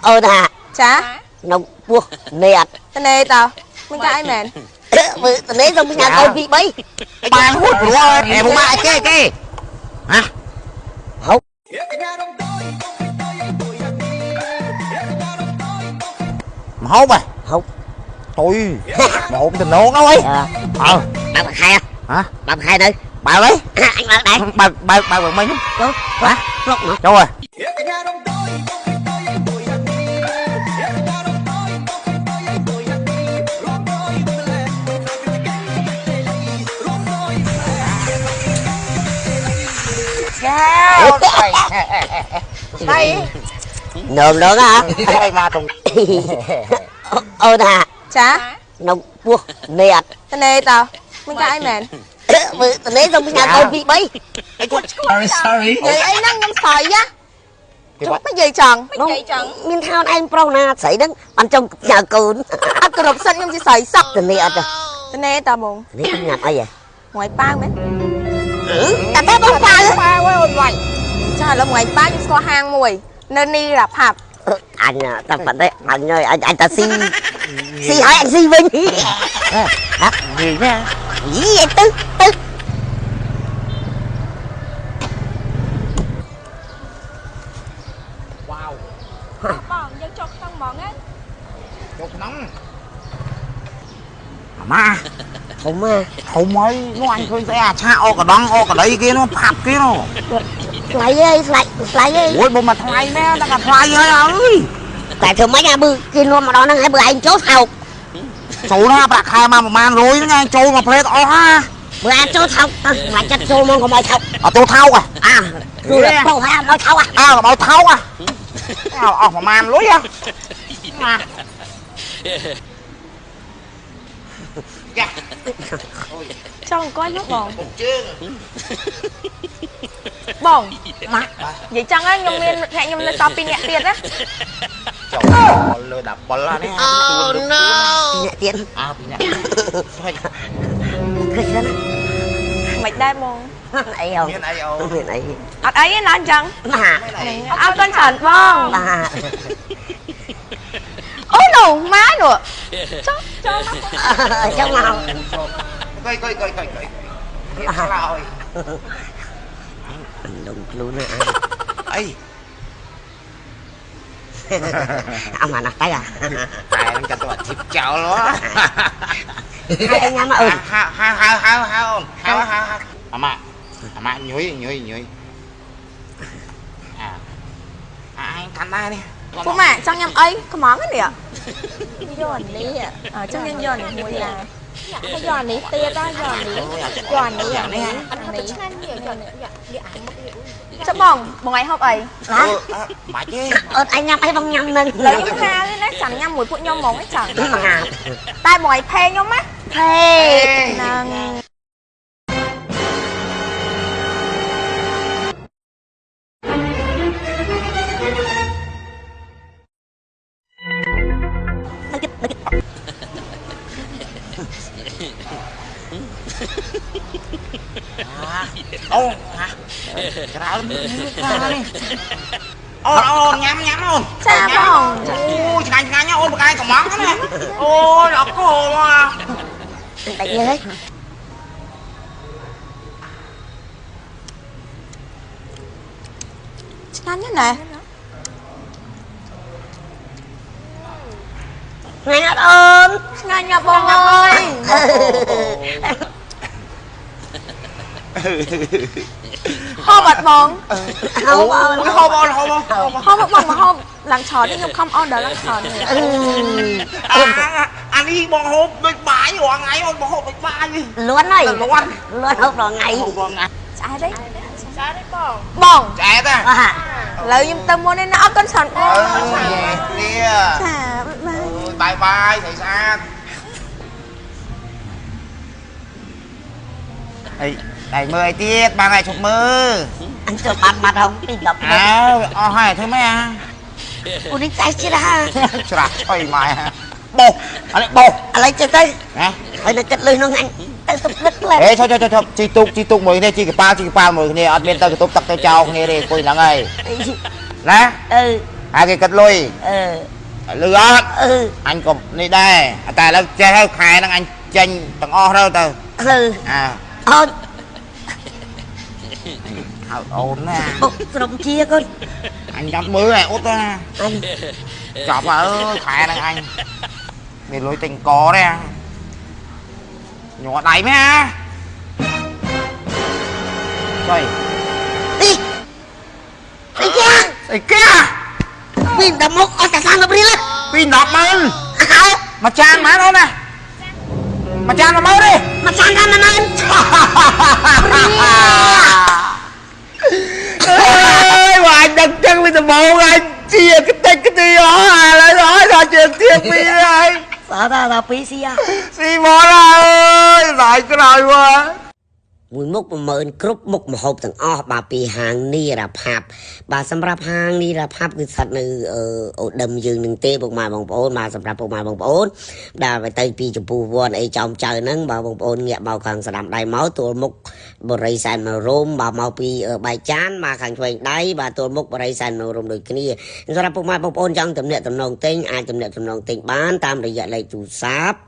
អូនថា ចា នៅពោះនេះអត់ តនេតើមិនចាអីមែន មើលតនេះទៅញ៉ាំកូន2 3 បានហួតព្រោះអេពុកម៉ាក់អីគេគេហ៎ ហូប មហូបហ៎ ហូប តុយមហូបតំណងអើយអើ បើកខែ ហ៎ បើកខែទៅ បើកហើយ អញបើកដែរ បើកបើកបើកមិញ ចូល ហ៎ ប្លុកមក ចូលហើយ ចា ស្អី នមដល់ហ៎ អីមកតុង អូនថា ចា នៅពោះនេះអត់ តនេតើមិនចាអីមែន មើលតនេះទៅញ៉ាំកូន2 3 Sorry, sorry. និយាយអីហ្នឹងខ្ញុំស្រីណាជុំមិននិយាយចង់ និយាយចឹងមានថាឯងប្រុសណាស្រីហ្នឹងបានចង់ញ៉ាំកូន អត់គ្រប់សិនខ្ញុំជាស្រីសក់ តនេះអត់ តនេតើបង នេះញ៉ាំអីហ៎ មួយប៉ាវមែន តែតែបងប៉ៅ ប៉ាវអូនវាយ ចាឥឡូវមួយប៉ាវខ្ញុំស្គាល់ហាងមួយនៅនេះរ៉ាផាប់ អញតែប៉ុណ្ណេះអញហើយអញតែស៊ីស៊ីហើយអញស៊ីវិញ ហ៎និយាយមែន យីទៅទៅ វ៉ាវ បងយើងចូលក្នុងហ្មងណា ចូលក្នុងអាម៉ា ធំហ៎ ធំហើយនោះអញឃើញស្អីអាឆាអកដងអកដីគេនោះផាប់គេនោះ ថ្លៃអីថ្លៃថ្លៃអី អូយបើមកថ្លៃមែនតែក៏ថ្លៃហើយអើយ តែធ្វើម៉េចអាបើគេនាំមកដល់ហ្នឹងហើយបើឯងចូលថោក ចូលណាប្រាក់ខែមកប្រហែល100ហ្នឹងឯងចូលមកផ្លេតអស់ហា បើអាចចូលថោកទៅមិនចាត់ចូលមកកុំឲ្យថោក អត់ចូលថោក អាគឺប្រុសហើយអត់ឲ្យថោក អើកុំឲ្យថោកអើអស់ប្រហែលលុយហ៎ ចង់អង្គុយមកបង ជើង បងម៉ាក់និយាយចឹងខ្ញុំមានអ្នកខ្ញុំនៅត2នាក់ទៀតណា ចូលលើ17នេះ អូ no អ្នកទៀត អើពីអ្នក ឃើញហ្នឹង មិនដែរបង អីអូ មានអីអូ មានអី អត់អីទេណាអញ្ចឹង បាទ អរគុណច្រើនបង បាទ អូនោះម៉ែនោះចុះចូលមក ចង់មក កុយកុយកុយកុយកុយខ្លោយ លងខ្លួនណា អី អមណាស់តែ តែនឹងចាត់ទៅអាធីបចោល ហើយញ៉ាំអើ ហៅហៅហៅហៅហៅអូនហៅហៅហៅអាម៉ាក់អាម៉ាក់ញុយញុយញុយអាអញកាន់ដែរនេះ ពួកម៉ាក់ចង់ញ៉ាំអីកំងនេះយកអានេះអញ្ចឹងយើងយកអានេះមួយដែរហើយយកអានេះទៀតដែរយកអានេះយកអានេះអានេះអានេះឆ្ងាញ់នេះយកនេះអាមុខនេះចុះបងបងឯងហូបអី ណា បាច់ទេ អត់អញញ៉ាំអីបងញ៉ាំនឹង ឡើយខ្ញុំហៅណាចាំញ៉ាំមួយពួកខ្ញុំហ្មងឯងចាំតែបងឯងផេខ្ញុំណា ផេ ហ្នឹង អូហ่ะក្រៅនេះអូនអូនញ៉ាំញ៉ាំអូន ចាបង អូឆ្ងាញ់ឆ្ងាញ់អូនបកាយកំងណាអូយអកគោមក តែយល់ ឆ្ងាញ់ណាស់ ថ្ងៃអត់អូន ឆ្ងាញ់ណាស់បងអើយហូបអត់បង ហូបអូន ហូបអូនហូប ហូបបងមកហូបឡើងច្រើននេះខ្ញុំខំ order ឡើងច្រើននេះ អានេះបងហូបដូចបាយរាល់ថ្ងៃអូនបងហូបដូចបាយ លួនហើយ លួន លួនហូបរាល់ថ្ងៃ ហូបរាល់ថ្ងៃ ឆ្អែតទេឆ្អែតទេបងបង ឆ្អែតហ៎ បាទ ឥឡូវខ្ញុំទៅមុនឯណាអរគុណច្រើនបង នេះ ចាបាយ បាយបាយស្រីស្អាតអីតែមើលអីទៀតបានហើយជប់មើល អញចូលបានបាត់ហងពី10 អើអស់ហើយធ្វើម៉េចអា អូនេះតែច្រា ច្រាស់ឆុយម៉ែបោះអានេះបោះ ឥឡូវចេះទៅ ណា ហើយនៅចិត្តលុយនោះអញទៅសុំផ្លិតផ្លែ អេឈប់ឈប់ឈប់ជីទូកជីទូកមួយគ្នាជីកប៉ាល់ជីកប៉ាល់មួយគ្នាអត់មានទៅកតុបទឹកទៅចោលគ្នាទេអង្គុយហ្នឹងហើយណា អឺ ហើយគេគិតលុយ អឺ លឺអត់ អឺ អញក៏នេះដែរតែឥឡូវចេះហើយខែហ្នឹងអញចេញទាំងអស់ទៅទៅ អឺ អា អូន ហៅអូនណា បុកស្រុំជាកូន អញចាំមើលឯអ៊ុតណា អញ ចាប់អើយខែហ្នឹងអញមានលុយទិញកទេញ័រដៃមែនហ៎ចុយ នេះអីគេ ស្អីគេ វិញដល់មកអស់តែ30រៀល ពី10ម៉ឺន អើ មួយចានម៉ានអូនណាមួយចាន10000ទេ មកចានដល់10000 អើយបើអញដឹងចឹងវាដំបងអញជាខ្ទេចខ្ទីអស់ឥឡូវអស់ដល់ជាទៀបពីហើយ ស្អាតដល់ពីស៊ីអា ស៊ីមកអើយស្ដាយក្រោយមក មួយមុខ10000គ្រប់មុខម្ហូបទាំងអស់បាទពីហាងនីរ៉ាផាប់បាទសម្រាប់ហាងនីរ៉ាផាប់គឺស្ថិតនៅអូដឹមយើងនឹងទេពុកម៉ែបងប្អូនបាទសម្រាប់ពុកម៉ែបងប្អូនដែលទៅពីចម្ពោះវត្តអីចំចៅហ្នឹងបាទបងប្អូនងាកមកខាងស្ដាំដៃមកទួលមុខបរិសែនមរមបាទមកពីបែកចានមកខាងឆ្វេងដៃបាទទួលមុខបរិសែនមរមដូចគ្នាសម្រាប់ពុកម៉ែបងប្អូនចង់ទំនាក់ទំនងទិញអាចទំនាក់ទំនងទិញបានតាមរយៈលេខទូរស័ព្ទ